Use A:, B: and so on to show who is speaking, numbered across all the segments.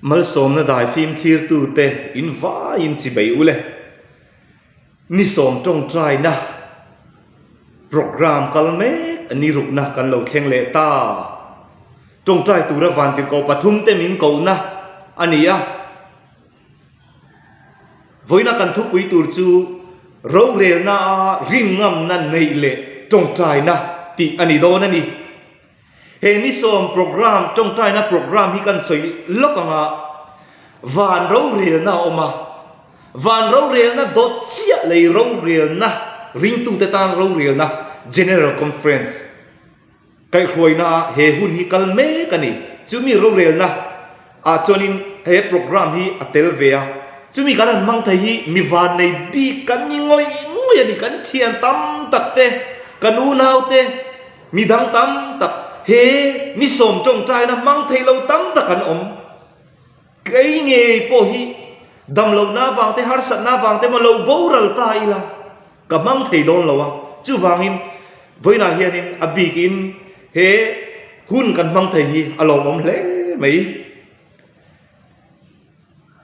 A: Malsawmna daifim thlirtute in vaiin chibei ule. Ni sawm tawngtaina programme kal mek ni rukna kan lo thleng leh ta. Tawngtai tura vantirhkoh pathumte min kohna a ni a. Vawiina kan thupui tur chu rorelna a ringngamna neih leh tawngtaina tih a ni dawn a ni. He ni sawm programme, tawngtaina programme hi kan sawi lawk ang a, van rorelna a awm a, van rorelna dawt chiah lei rorelna ringtute tan rorelna General Conference kaihhruaina ah he hun hi kal mek a ni. Chumi rorelna ah chuanin he programme hi a tel ve a, chumi kan han hmang thei hi mi vannei bik kan ni ngawih ngawih a ni, kan thian tam tak te, kan unau te, Mi dang tam tak he ni sawm tawngtaina hmang thei lo tam tak an awm. Kei ngei pawh hi damlohna avang te, harsatna avang te maw lo boral ta ila ka hmang thei dawn lo a. Chuvangin vawiinah hianin a bikin he hun kan hmang thei hi a lawmawm hle mai.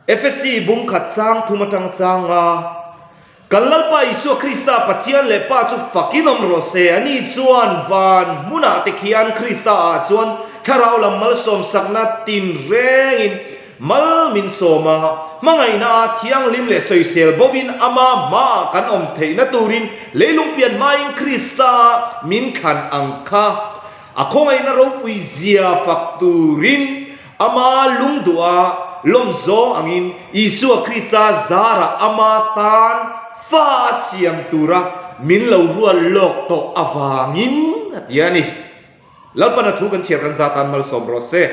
A: Efesi bung khat chang thum atang chang a, Kan Lalpa Isua Krista Pathian leh Pa chu fakin awm rawh se, ani chuan van hmunah te khian Krista ah chuan thlarau lam malsawm sakna tin rengin mal min sawm a, hmangaihna a thianghlim leh sawisel bovin ama hmaah kan awm theihna turin leilung pian hmain Krista ah min thlan ang kha a khawngaihna ropui zia fak turin Ama lungduha lawm zawng angin Isua Krista zarah ama tan fa a siam tura min lo rual lawk tawh avangin a ti a ni. Lalpana thu kan chhiar kan za tan malsawm rawh se.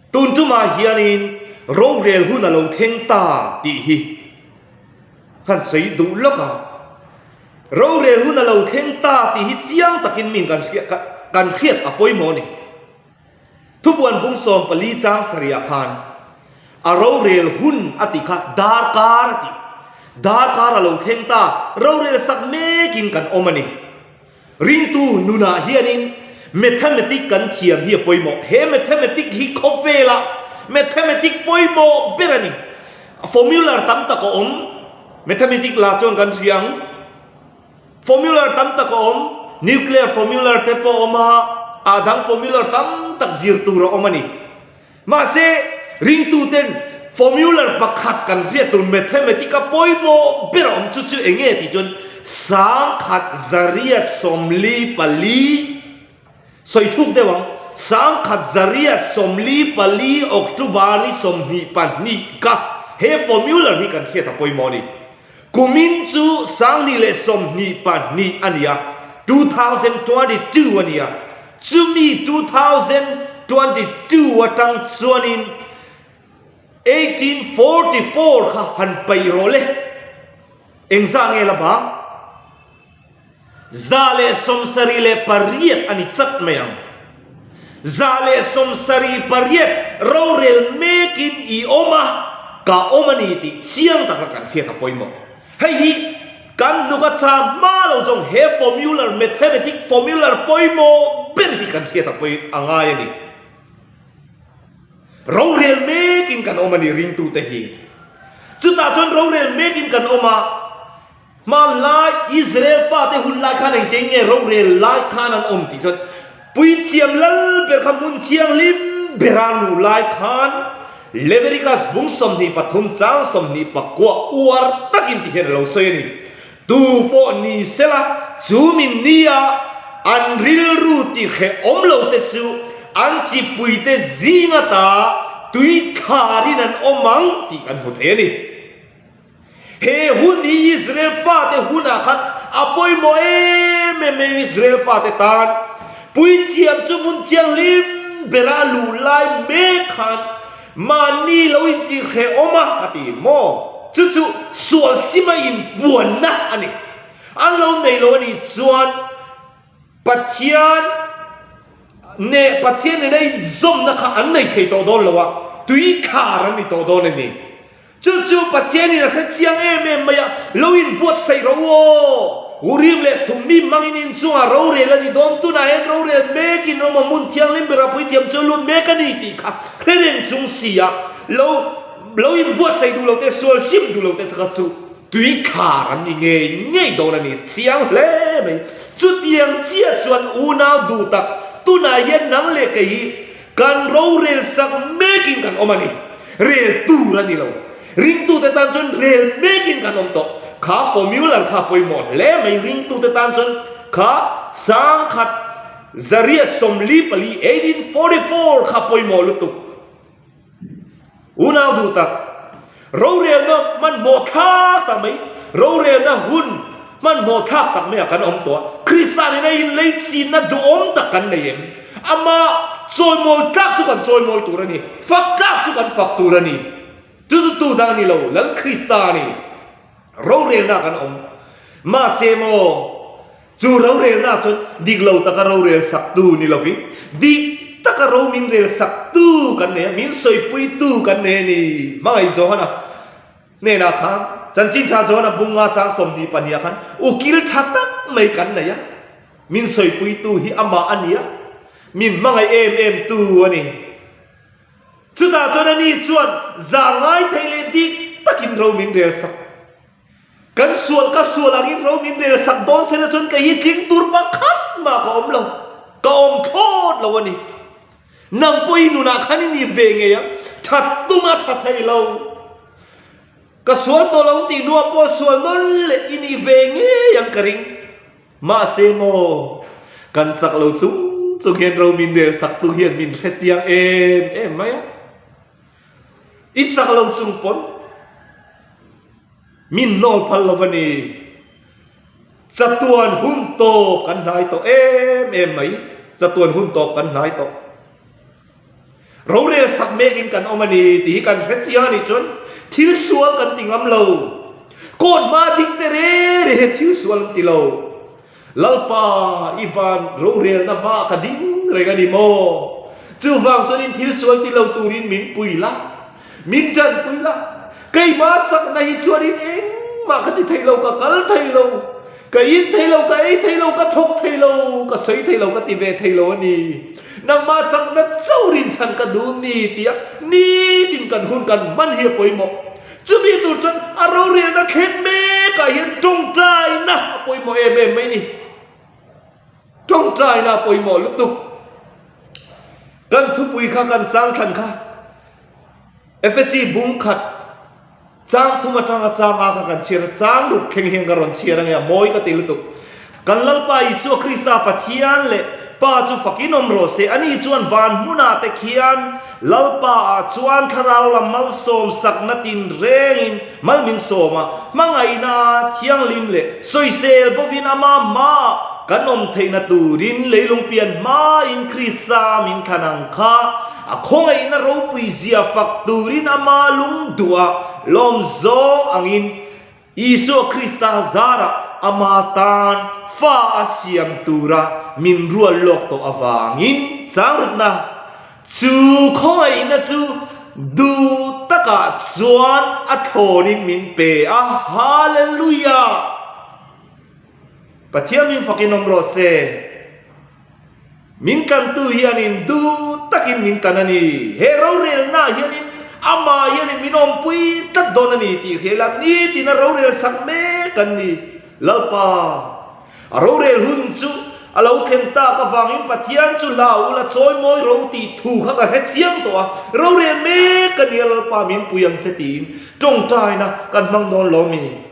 A: Tun tumah hianin rorel hun a lo thleng ta tih hi kan sawi duh lawk a. Rorel hun a lo thleng ta tih hi chiang takin min kan hriat a pawimawh a ni. Thupuan bung 14 chang sarih khan a rorel hun a tih kha darkar a ti. Darkar a lo thleng ta, rorel sak mekin kan awm a ni. Ringtu nunah hianin mathematic kan thiam hi a pawimawh. He mathematic hi khawvela mathematic pawimawh ber a ni. Formula tam tak a awm, mathematic la chuan kan hria ang. Formula tam tak a awm, nuclear formula te pawh a awm a, a dang formula tam tak zir tur a awm a ni. Mahse, ringtuten formula pakhat kan hriat tur mathematic a pawimawh ber a awm chu chu eng nge tih chuan 1144 Sawi thuk deuh ang, 1144 October ni 22 ka he formula hi kan hriat a pawimawh a ni. Kumin chu 2022 a ni a, 2022 a ni a, chumi 2022 atang chuanin 1844 kha han paih rawh le, engzah nge la bang? 178 a ni chat mai ang. 178 rorel mekin i awm a, ka awm a ni tih chiang taka kan hriat a pawimawh. Hei hi kan hnuk a cham hma lo zawng he formula, mathematic formula pawimawh ber hi kan hriat a pawi a ngai a ni. Rorel mekin kan awm a ni ringtute hi. Chutah chuan rorel mekin kan awm a. Hmanlai Israel fate hun lai khan engtin nge rorel lai khan an awm tih chuan Puithiam lal ber kha hmun thianghlim bera luh lai khan Leviticus bung 23 chang 24 uar takin ti hian a lo sawi a ni. Tu pawh ni sela chu min nia an rilru ti hrehawm lo te chu an chipuite zinga ta tui thlarin an awm ang tih kan hmu thei a ni. He hun hi Israel fate hunah khan a pawimawh em em em Israel fate tan Puithiam chu hmun thianghlim bera a luh lai mek khan mahni lo intihhrehawm a a ti maw? Chu chu sual sima inpuanna a ni. An lo nei lo a nih chuan Pathian neh Pathian nena inzawmna kha an nei thei tawh dawn lo a, tui khar an ni tawh dawn a ni. Chu chu Pathianin a hre chiang em em mai a, lo inbuatsaih rawh u aw! Urim leh Thummim hmangin inchungah rorel a ni dawn, tunah hian rorel mekin awm a, hmun thianghlim bera puithiam chu a lut mek a ni tih kha hre reng chung si a, lo lo inbuatsaih duh lo te, sual hrim duh lo te kha chu tui khar an ni ngei ngei dawn a ni chiang hle mai. Chutiang chiah chuan unau duh tak, tunah hian nang leh kei hi Kan rorel sak mekin kan awm a ni. Rel tur a ni lo. Ringtute tan chuan rel mekin kan awm tawh. Kha formula kha pawimawh hle mai ringtute tan chuan kha sangkhat zariat 44, 1844 kha pawimawh lutuk. Unau duh tak, rorelna hmanhmawh thlak tak mai, rorelna hun hmanhmawh thlak tak maiah kan awm tawh a. Krista nena inlei chinna duhawm tak kan nei em? Ama chawimawi tlak chu kan chawimawi tur a ni, fak tlak chu kan fak tur a ni. Chu chu tu dang a ni lo, Lal Krista a ni. Rorelna kan awm. Mahse maw, Chu rorelna chuan dik lo taka rorel saktu ni lovin, dik taka ro min rel saktu kan nei a, min sawipuitu kan nei a ni. Hmangaih Johana hnenah khan, Chanchin Tha Johana bunga chang 22 ah khan ukil tha tak mai kan nei a, min sawipuitu hi amah a ni a, min hmangaih em em tu a ni. Chutah chuan ani chuan zah ngai theih leh dik takin ro min rel sak. Kan sual ka sual angin ro min rel sak dawn sela chuan kei hi tling tur pakhat mah ka awm lo, ka awm thlawt lo a ni. Nang pawh i nunah khan i ni ve ngei ang, that tum a tha thei lo. Ka sual tawh lo tih hnuah pawh sual nawn leh i ni ve ngei ang ka ring. Mahse maw, kan chak lo chung chung hian ro min rel sak tu hian min hre chiang em em mai a. I chak lo chung pawn min hnawl phal lo a ni. Chatuan hun tawp kan hnai tawh em em mai. Chatuan hun tawp kan hnai tawh. Rorel sak mekin kan awm a ni tih hi kan hre chiang a nih chuan thil sual kan ti ngam lo. Court hma ding te re re hian thil sual an ti lo. Lalpa, i van rorelna hma ka ding reng a ni maw? Chuvang chuanin thil sual ti lo turin min pui la, min tanpui la. Keimah chakna hi chuanin engmah ka ti thei lo, ka kal thei lo, ka in thei lo, ka ei thei lo, ka thawk thei lo, ka sawi thei lo, ka ti ve thei lo a ni. Nangmah chakna chauh rinchhan ka duh ni tia nitin kan hun kan hman hi a pawimawh. Chumi tur chuan a rorelna thleng mekah hian tawngtaina a pawimawh em em mai ni. Tawngtaina a pawimawh lutuk. Kan thupui kha kan chang thlan kha Efesi bung khat chang thum atanga chang a kha kan chhiar a, chang ruk thleng hian ka rawn chhiar ange a mawi ka ti lutuk. Kan Lalpa Isua Krista Pathian leh Pa chu fakin awm rawh se. Ani chuan van hmunah te khian Lalpa ah chuan thlarau lam malsawm sakna tinrengin mal min sawm a, hmangaihna thianghlim leh sawisel bawkin ama hmaah kan awm theihna turin leilung pian hmain Krista min thlan ang kha a khawngaihna ropui zia fak turin ama lungduh a lawm zawng angin Isua Krista zarah ama tan fa a siam tura min rual lawk tawh avangin changrukna chu khawngaihna chu duh takah chuan a thlawnin min pe a. Hallelujah! Pathian min fakin awm rawh se. Min kantu hianin duh takin min kan a ni. He rorelnaah hianin amah hianin min awmpui tlat dawn a ni tih hria ila nitin a rorel sak mek an ni. Lalpa, a rorel hun chu a lo thlen tak avangin Pathian chu hlau ula chawimawi ro tih thu kha ka hre chiang tawh a, rorel mek a nia Lalpa min pui ang che tiin tawngtaina kan hmang dawn lo mi?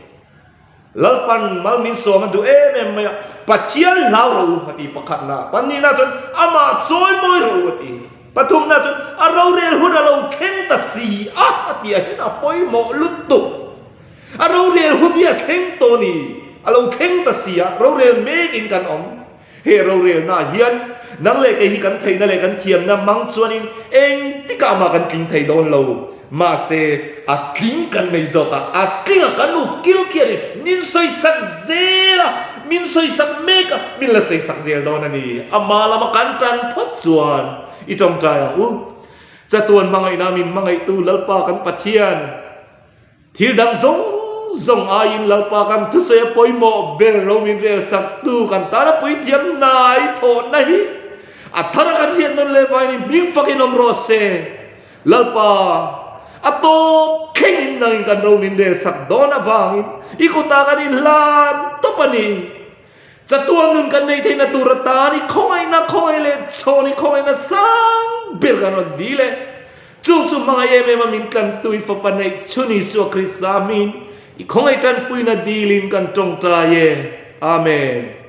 A: Lalpan mal min sawm a duh em em mai a, Pathian hlau ro a ti pakhatna, pahnihna chuan amah chawimawi ro a ti, pathumna chuan a rorel hun a lo thleng ta si a a tih ah hian a pawimawh lutuk. A rorel hun hi a thleng tawh a ni, a lo thleng ta si a, rorel mekin kan awm. He rorelnaah hian nang leh kei hi kan theihna leh kan thiamna hmang chuanin engtikah mah kan tling thei dawn lo. Mahse, a tling kan nei zawk a, a tling a kan ukil khi a ni. Min sawisak zel a, min sawisak mek a, min la sawisak zel dawn a ni. Ama lama kan tan phawt chuan i tawngtai ang u. Chatuan hmangaihna min hmangaihtu Lalpa kan Pathian. Thil dang zawng. zawng aiin Lalpa kan thusawi a pawimawh ber ro min rel sak tu kan tana puithiam hnai thawhna hi a thar a kan hriat nawn leh vain i hming fakin awm rawh se. Lalpa, a tawp thlengin nangin kan ro min rel sak dawn avangin i kutah kan inhlan tawp a ni. Chatuan nun kan neih theihna tur atan i khawngaihna khawngaih leh chhawn i khawngaihna sang ber kan rawn dil e. Chu chu hmangaih em em a min tlantu i Fapa neih chhun Isua Krista hmingin i khawngaih tanpuina dilin kan tawngtai e. Amen.